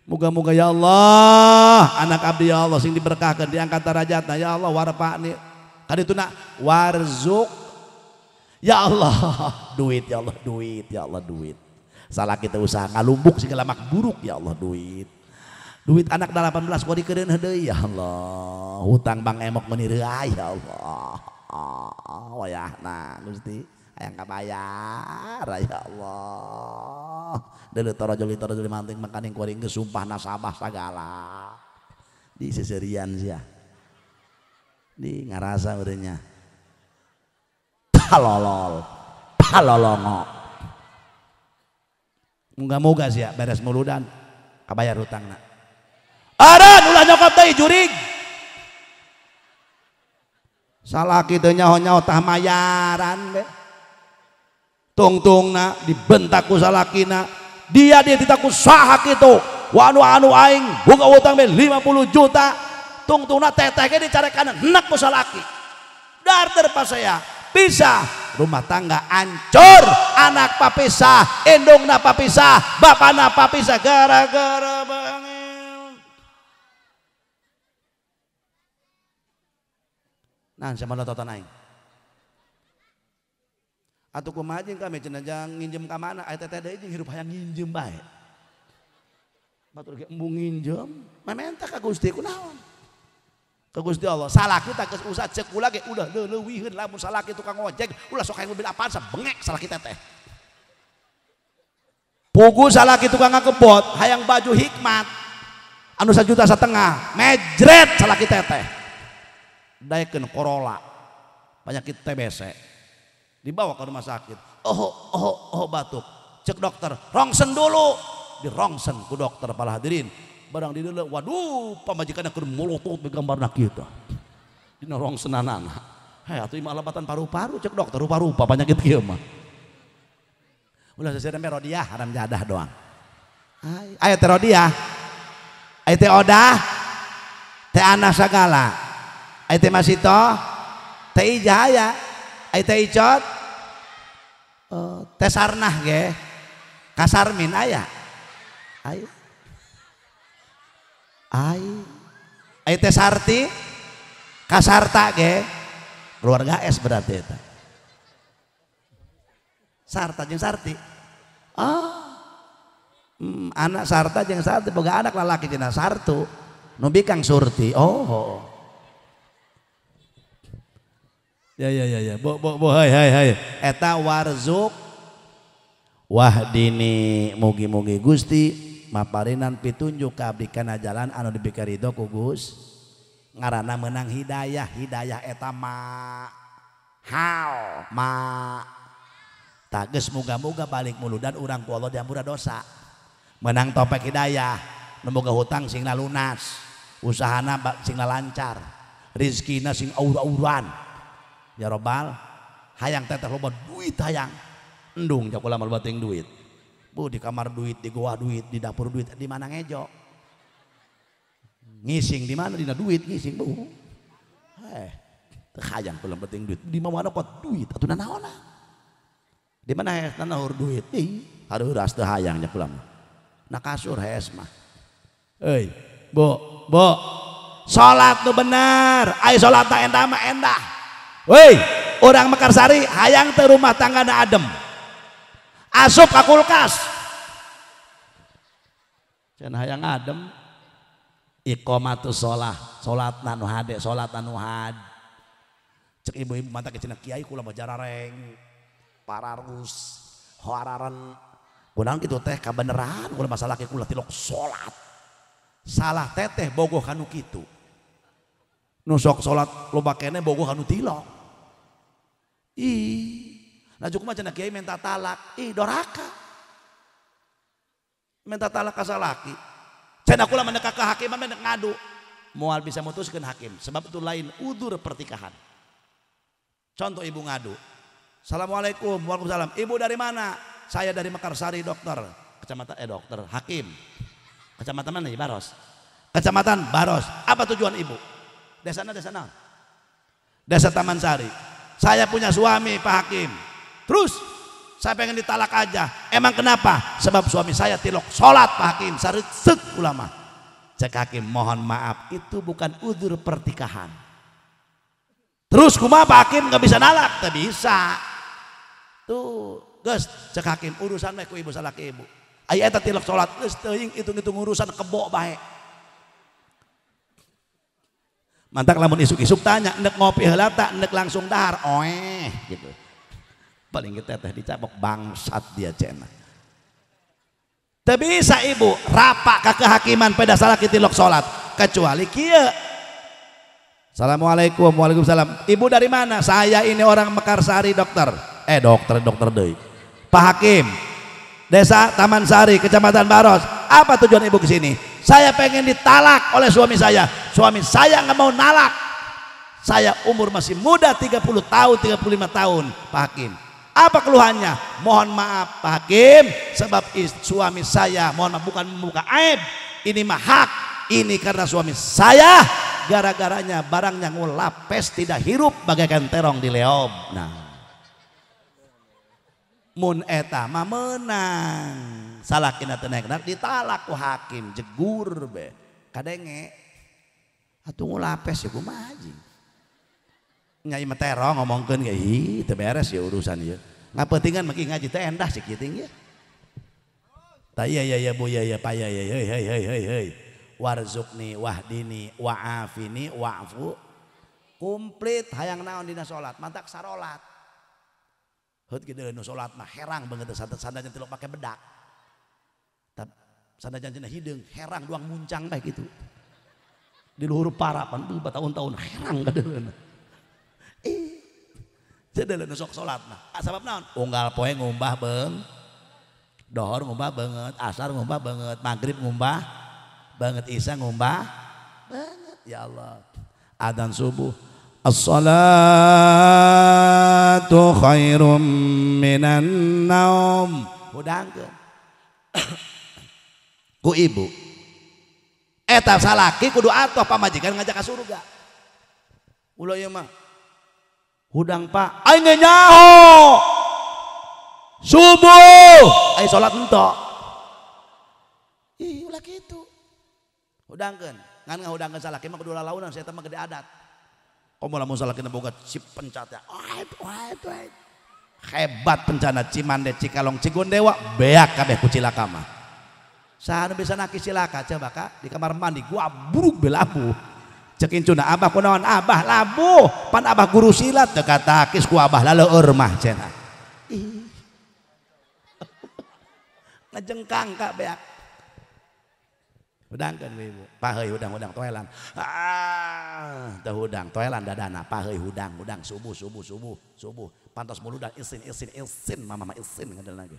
Moga-moga ya Allah anak abdi ya Allah sing diberkahkeun diangkat derajatna ya Allah warfa'ni. Kadituna warzuk ya Allah duit ya Allah duit ya Allah duit. Salah kita usaha ngalumbuk segala mak buruk ya Allah duit. Duit anak 18 kok dikereun deui ya Allah. Hutang Bang Emok meuni reuay ya Allah. Wayahna Gusti hayang kabayar ya Allah. Deuleu torojoli manting makaning kuring geus sumpah nasabah sagala. Di seserian sia. Di ngarasa urangnya. Palolol, palolongo. Moga-moga sia beres muludan kabayar hutangna. Aran ulah nyokot deui jurig. Salah kitu nyaho-nyaho tah mayaran be. Tungtungna dibentak ku salakina. Dia ditaku saha kitu. Wanu anu aing boga utang be 50 juta. Tungtungna teteh ge dicarekan enak ku salaki. Darter pasaya pisah, rumah tangga hancur, anak papisah, indungna papisah, bapana papisah gara-gara bangin. Nah, sama tonton aing. Atuh kumaha jeung kami cenah jang nginjem ka mana? Aya teteh deui jeung hirup hayang nginjem bae. Batur ge embung nginjem, mamenta ka Gusti kunaon? Ka Gusti Allah. Salaki tah geus usah ceuk kula ge ulah leuwihkeun lamun salaki tukang ojek, ulah sok hayang mobil Avanza bengek salaki teteh. Pugu salaki tukang ngakebot, hayang baju hikmat anu 1,5 juta, mejret salaki teteh. Daekeun Corolla penyakit TBC dibawa ke rumah sakit, oh batuk, cek dokter rongsen dulu, di rongsen ku dokter para hadirin barang di dulu, waduh pamajikanna keur molotot gambarna kitu dina rongsenanana, hei atuh imah alabatan paru-paru cek dokter rupa-rupa penyakit kieu mah ulah seseureun rodiah haram jadah doang aya teh rodiah aya teh odah teh anak sagala aya teh Masito, teh Ijaya, aya teh Icot, teh Sarnah ge, Kasarmin aya, aya, aya teh Sarti, Kasarta ge, keluarga S berarti eta. Sarta jeung Sarti, anak Sarta jeung Sarti, boga anak lalaki cenah Sartu, nu bikang Surti, oh. Ya. Bo hai. Eta warzuk wahdini mugi-mugi Gusti maparinan pitunjuk ka abdi kana jalan anu dipikarido ku Gus. Ngaranna meunang hidayah, hidayah eta ma hal ma tages muga-muga balik muludan urang ku Allah diampura dosa. Menang topek hidayah, nu boga hutang sing lunas, usahana sing lancar, rizkina sing aur-auran. Ya robbal hayang teteh loba duit hayang endung cak ulah loba teuing duit bu di kamar duit di goa duit di dapur duit di mana ngejo ngising di mana dina duit ngising bu teu hayang kula penting duit di mana kok duit atuh nanaona di mana hees nanaur duit ih hareuras teu hayang nya kula mah na kasur hees mah euy bu salat nu bener aya salat na endah mah endah. Woi, orang Mekarsari hayang teu rumah tangga na adem. Asup ka kulkas. Cenah hayang adem. Iqamatus shalah, salatna nu hade, salatna nu had. Cek ibu-ibu mata cenah kiai kula mah jarareng, pararus, hoararan. Kunaon kitu teh kabeneran kula masalah ke kula tilok salat. Salah teteh bogoh kanu kitu. Nu sok salat loba keneh bogoh kanu tilok. Ih, laju kumaha cenah kiai minta talak, ih doraka. Minta talak ka salaki. Cenah kula mah ka hakim mah ngadu. Moal bisa mutuskeun hakim sebab itu lain udzur pertikahan. Contoh ibu ngadu. Assalamualaikum, waalaikumsalam. Ibu dari mana? Saya dari Mekarsari, dokter. Kecamatan dokter, hakim. Kecamatan mana ya? Baros. Kecamatan Baros. Apa tujuan ibu? Desa mana? Desa Taman Sari. Saya punya suami Pak Hakim. Terus saya pengen ditalak aja. Emang kenapa? Sebab suami saya tilok sholat Pak Hakim. Sareusek ulama. Cek hakim mohon maaf itu bukan udzur pertikahan. Terus kumaha Pak Hakim nggak bisa nalak? Tak bisa. Tuh Geus cek hakim urusan meh ku ibu salaki ibu. Aya eta tilok salat geus teuing hitung-hitung urusan kebo bae. Mantak lamun isuk-isuk tanya endek ngopi heula tak endek langsung dahar oeh gitu. Paling kita teh dicabok bangsat dia cenah. Teu bisa ibu rapak ka kehakiman pada salaki tilok salat kecuali kieu. Assalamualaikum, waalaikumsalam. Ibu dari mana? Saya ini orang Mekarsari dokter. Dokter deui. Pak Hakim. Desa Taman Sari, Kecamatan Baros. Apa tujuan ibu ke sini? Saya pengen ditalak oleh suami saya. Suami saya nggak mau nalak. Saya umur masih muda 30 tahun, 35 tahun, Pak Hakim. Apa keluhannya? Mohon maaf Pak Hakim, sebab suami saya, mohon maaf bukan membuka aib. Ini mah hak. Ini karena suami saya gara-garanya barangnya ngulapes tidak hirup bagaikan terong di leob. Nah, mun eta mah menang. Salakina teu naik ditalak ku hakim jegur be. Kadenge atuh ngulapes ya kumaha anjing. Nya ieu mah terong ngomongkeun ge ih teu beres ya urusan ieu. Ngapentingan mah ngaji teh endah sih kieu ye. Ta iya iya iya bu iya iya pa iya iya hei hei hei hei hei. Warzukni wahdini wa'afini wa'fu. Komplit hayang naon dina salat mantak sarolat. Heut kieu nu salat mah herang banget sanajan tilok pake bedak. Sanajan cenah hideung herang duang muncang bae kitu. Di luhur parapan tahun-tahun herang kadeuleuh. Ih. Cedeuleuh nu sok salat mah. Sabab naon? Unggal poe ngumbah beung. Dohor ngumbah beungeut, asar ngumbah beungeut, magrib ngumbah banget, isya ngumbah banget. Ya Allah. Adzan subuh. As-salatu khairum minan naum. Hudangkeun. Ku ibu. Eta salaki kudu atuh pamajikan ngajak ka surga. Ulah ieu mah. Hudang Pak, aing ge nyaho. Subuh, aing salat entok. Ih, ulah kitu. Hudangkeun, ngan ngahudangkeun salaki mah kudu lalaunan, saya mah gede adat. Komo lamun salakina boga cip pencat ya. Hebat pencana Cimande, Cikalong, Cigondewa, beak kabeh ku cilaka mah. Saha nu bisa naki cilaka coba ka di kamar mandi gua buruk belabu. Cek incuna abah kunaon abah labuh, pan abah guru silat teu katakis ku abah laleur mah cenah. Ih. Ngejengkang ka beak. Hudangkeun ibu, paheui hudang-hudang toelan. Ah, teu hudang toelan dadana, paheui hudang, hudang subuh subuh subuh subuh. Pantos muludan isin isin isin mama mah isin ngadeulna ge.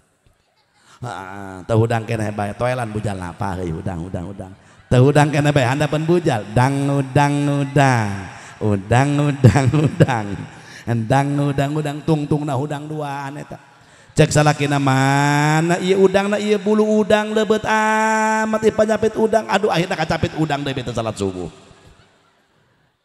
Ah, teu hudang keneh bae toelan bujalna, paheui hudang hudang hudang. Teu hudang keneh bae handapeun bujal, dang udang udang. Udang udang udang. Endang udang udang tungtungna hudang duaan eta. Cek salakina mana ieu udangna ieu bulu udang leubet amat ieu panyapit udang, aduh akhirna kacapit udang deui bete salat subuh.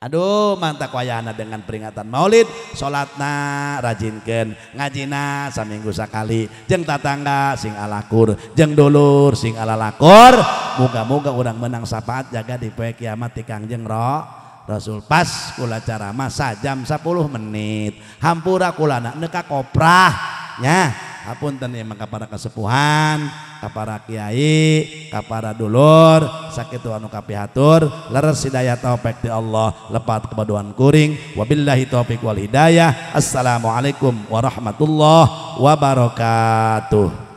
Aduh mantak wayahna dengan peringatan Maulid, salatna rajinkeun, ngajina saminggu sakali, jeung tatangga sing alakur, jeung dulur sing alalakor, muga-muga urang menang syafaat jaga di poe kiamat ti Kangjeng Rasul. Pas kula ceramah sajam 10 menit, hampura kula na ka koprah nya, hapunten ieu mah ka para kesepuhan, ka para kiai, ka para dulur, sakitu anu kapihatur, leres hidayah taufik ti Allah, lepat kebaduan kuring, wabillahi taufik wal hidayah. Assalamualaikum warahmatullahi wabarakatuh.